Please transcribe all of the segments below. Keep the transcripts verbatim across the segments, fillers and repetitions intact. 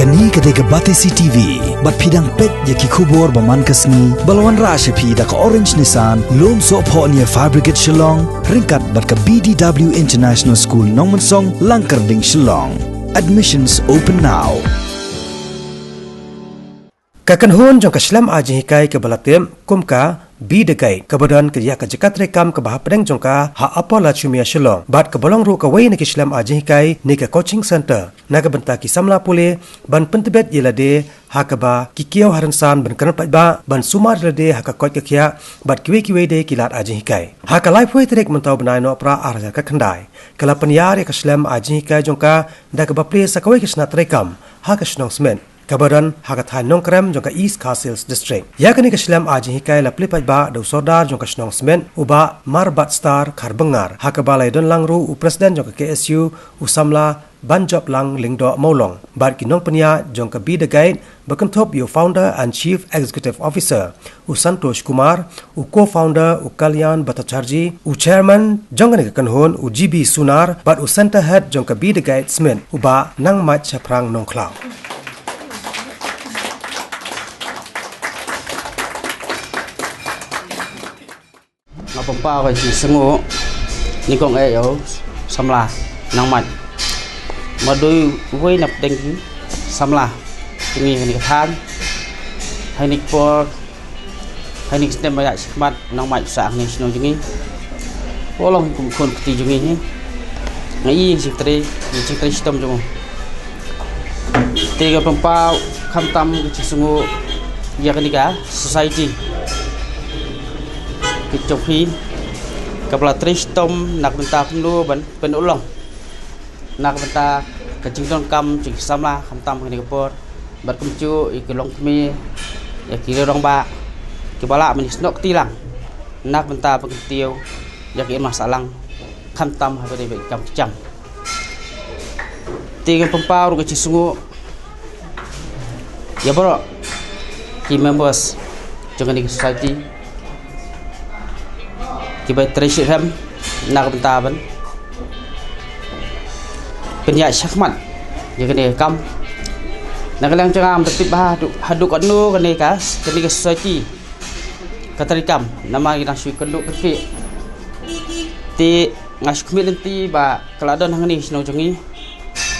Kane ka dei ka Batesi T V, bad phi dang peit ïa ki khubor ba man ka sngi, ba la wanrah sha phi da ka Orange Nissan, Lumsohphoh near Fire Brigade Shillong, ryngkat bad ka B D W International School Nongmensong, Langkyrding, Shillong. Admissions open now. Ka kynhun jong ka shlem ai jinghikai kaba la tip kum ka Be the Guide, kaba don ka ïa ka jaka treikam kaba hapdeng jong ka ha Upper Lachumia Shillong, bad kaba long ruh kawei na ki shlem ai jinghikai ne ka coaching center na ka bynta ki samla pule ban pyntbit ïa lade ha kaba ki kiew ha rynsan, ban kren paidbah, ban sumar ïa lade ha ka koit ka khiah, bad kiwei kiwei de ki lad ai jinghikai. Ha ka laiphew tarik mynta u bnai Nohprah ar hajar khyndai, ka la pynïar ïa ka shlem ai jinghikai jong ka da kaba plie sa kawei ka shnat treikam ha ka shnong Smit, kaba don ha ka thaiñ Nongkrem jong ka East Khasi Hills District. Ïa kane ka shlem ai jinghikai la plie paidbah da u Sordar jong ka shnong Smit, u Bah Marbatstar Kharbyngar, ha kaba la ïadon lang ruh u President jong ka K S U, u samla Banjoplang Lyngdoh Mawlong, bad ki nongpynïaid jong ka Be the Guide, ba kynthup ïa u Founder and Chief Executive Officer u Santosh Kumar, u Co-founder u Kalyan Bhattacharjee, u Chairman jong kane ka kynhun u G B Sunar, bad u Center Head jong ka Be the Guide Smit, u Bah Nangmait Shaphrang Nongkhlaw. Nga pynpaw ka jingsngew nyngkong eh ïa u samla Nangmait. Ma dei uwei na pdeng ki samla jong ngi ha kane ka thaiñ. Ha kane ka por, ha kane ka snem ba ïaid shakhmat, Nangmait u sah ha kane ka shnong jong ngi. U long kum khun kti jong ngi hi. Nga i jingtrei, jingtrei shitom jong u. Te nga pynpaw khamtam ka jingsngew ïa kane ka society ka jong phi, kaba la trei shitom na ka bynta kumno ban pynurlong na ka bynta ka jingdonkam jong ki samla, khamtam ha kane ka por, bad kumjuh ïa ki longkmie, ïa ki rangbah, kiba lah ban ïasnoh kti lang na ka bynta ban kyntiew ïa ka imlang sahlang, khamtam haba dei bad ki kam ki jam. Te nga pynpaw ruh ka jingsngew ïa baroh ki members jong kane ka society, kiba trei shitrhem na ka bynta ban pynïaid shakhmat ïa kane ka kam. Na ka liang jong nga, ym da tip bha haduh, haduh katno kane ka, kane ka society ka treikam, namar ngi dang shu ïakynduh kyrkieh. Te nga shu khmih lynti ba ka la don hangne ha shnong jong ngi,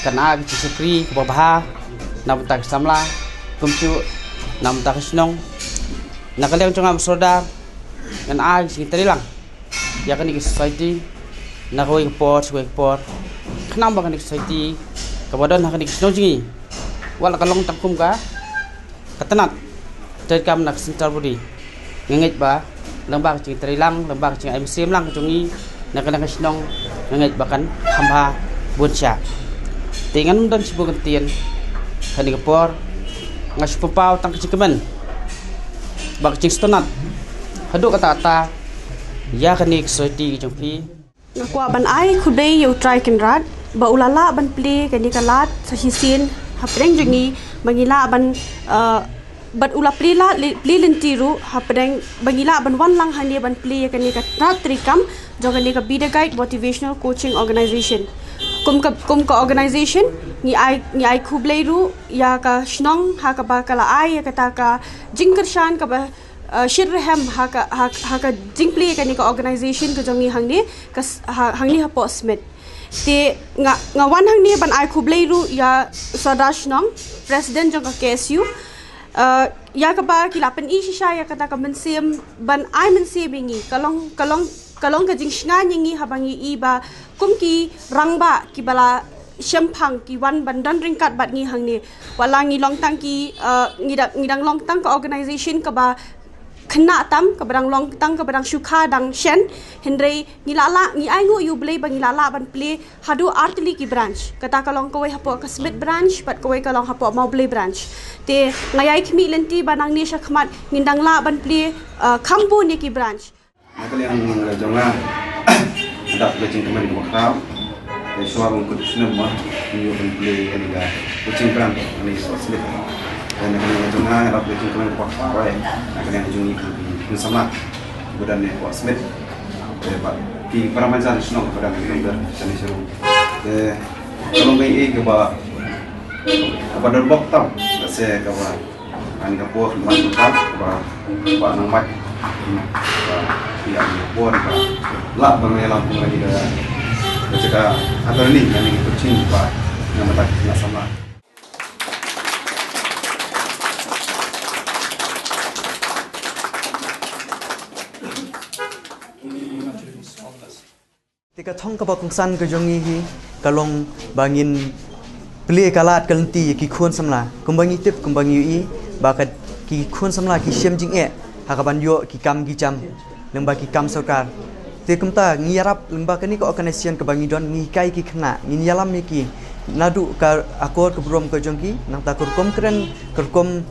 kan ai ka jingshakri kaba bha na bynta ki samla, kumjuh na bynta ka shnong. Na ka liang jong nga, Bah Sordar, ngan ai ka jingtreilang ïa kane ka society na kawei ka por sha kawei ka por, khnang ba kane ka society kaba don ha kane ka shnong jong ngi, wat la ka long tang kum ka ka tnat treikam na ka central body, nga ngeit ba lyngba ka jingtreilang, lyngba ka jingai mynsiem lang ka jong ngi na kane ka shnong, nga ngeit ba kan kham bha bun shai. Te ngan ym don shibun kyntien ha kane ka por, nga shu pynpaw tang ka jingkmen bad ka jingsngewtynnat haduh katta katta ïa kane ka society ka jong phi. Nga kwah ban ai khublei ïa U Trai Kynrad ba u la lah ban plie kane ka lad sa shisien hapdeng jong ngi, ba ngi lah ban, eh, bad u la plie lad, plie lynti ruh hapdeng, ba ngi lah ban wan lang hangne ban plie ïa kane ka tnat treikam jong kane ka Be the Guide Motivational Coaching Organization. Kum ka, kum ka organization, ngi ai, ngi ai khublei ruh ïa ka shnong ha kaba ka la ai ïa kata ka jingkyrshan kaba, eh, shitrhem ha ka, ha, ha ka jingplie kane ka organization ka jong ngi hangne, ka s-, ha, hangne hapoh Smit. Te nga, nga wan hangne ban ai khublei ruh ïa u Sordar Shnong, President jong ka K S U, eh, ïa kaba ki la pyni shisha ïa kata ka mynsiem ban ai mynsiem ïa ngi, ka long, ka long, ka long ka jingshngaiñ ïa ngi haba ngi i ba kum ki rangbah kiba la shemphang ki wan ban don ryngkat bad ngi hangne. Wat la ngi long tang ki, eh, ngi da-, ngi dang long tang ka organization kaba khynnah tam, kaba dang long tang, kaba dang shu kha dang shen, hynrei ngi la lah, ngi ainguh ïa U Blei ba ngi la lah ban plie haduh artylli ki branch. Kata ka long kawei hapoh ka Smit branch bad kawei ka long hapoh Mawblei branch. Te nga ïai khmih lynti ba nangne shakhmat ngin dang lah ban plie, eh, kham bun ïa ki branch. Na ka liang jong nga, nga dap ka jingkmen kaba khraw. Te shuwa ban kut snem ma, ngi ïoh ban plie ïa kane ka coaching camp, kane ka Smit. Te na ka liang jong nga, nga dap ka jingkmen kaba khraw, eh. Na ka liang jong ngi, ngi samla, ba don ne ka Smit. Te bad ki para bangsa shnong ba don ne ka Smit. Te ka long kaei kaba Kaba don bok tam, ka se kaba, ani ka por, mat tam, kaba, ba nang mat, ba, ya, ni por, ba, la, ba, nang yalam, kaba, ni, ka, ka, ka, attorney, ani ka coaching, ba, nang mat, na sama. Te ka thong kaba kongsan ka jong ngi hi, ka long ba ngin plie ka lad ka lynti ïa ki khun samla. Kumba ngi tip, kumba ngi ïohi, ba ka ki khun samla ki shem jingeh ha kaban ïoh ki kam ki jam, lyngba ki kam sorkar. Te kumta ngi ïarap lyngba kane ka organization kaba ngi don, ngi hikai ki khynnah, ngin ïalam ïa ki naduh ka akor ka burom ka jong ki, nangta ka rukom kren, ka rukom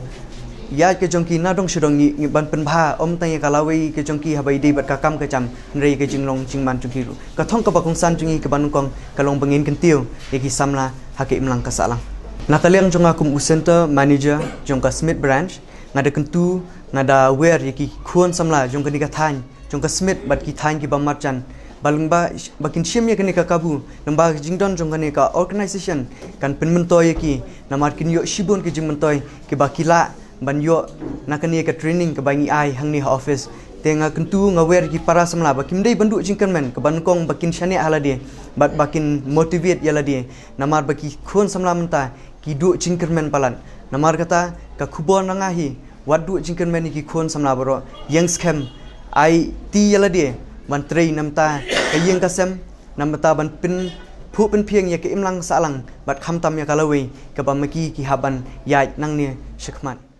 ïaid ka jong ki na dong sha dong, ngi, ngi ban pynbha ym tang ïa ka lawei ka jong ki haba ïadei bad ka kam ka jam, hynrei ka jinglong jingman jong ki ruh. Ka thong kaba kongsan jong ngi kaba nyngkong ka long ba ngin kyntiew ïa ki samla ha ka imlang ka sahlang. Na ka liang jong nga kum u center manager jong ka Smit Branch, nga da kyntu, nga da wer ïa ki khun samla jong kane ka thaiñ, jong ka Smit bad ki thaiñ kiba marjan, ba lyngba, ba kin shim ïa kane ka kabu, lyngba ka jingdon jong kane ka organization kan pynmyntoi ïa ki, namar kin ïoh shibun ki jingmyntoi kiba ki lah ban ïoh na kane ka training kaba ngi ai hangne ha office. Te nga kyntu, nga wer ïa ki para samla ba kim dei ban duh jingkyrmen, kaba nyngkong ba kin shaniah ha lade bad ba kin motivate ïa lade, namar ba ki khun samla mynta ki duh jingkyrmen palat. Namar kata, ka khubor na nga hi, wat duh jingkyrmen ïa ki khun samla baroh, ïeng skhem, aiti ïa lade ban trei, namar ka ïing ka sem, namar ban pynphuh pynphieng ïa ka imlang sahlang bad khamtam ïa ka lawei kaba ma ki ki hap ban ïaid nangne shakhmat.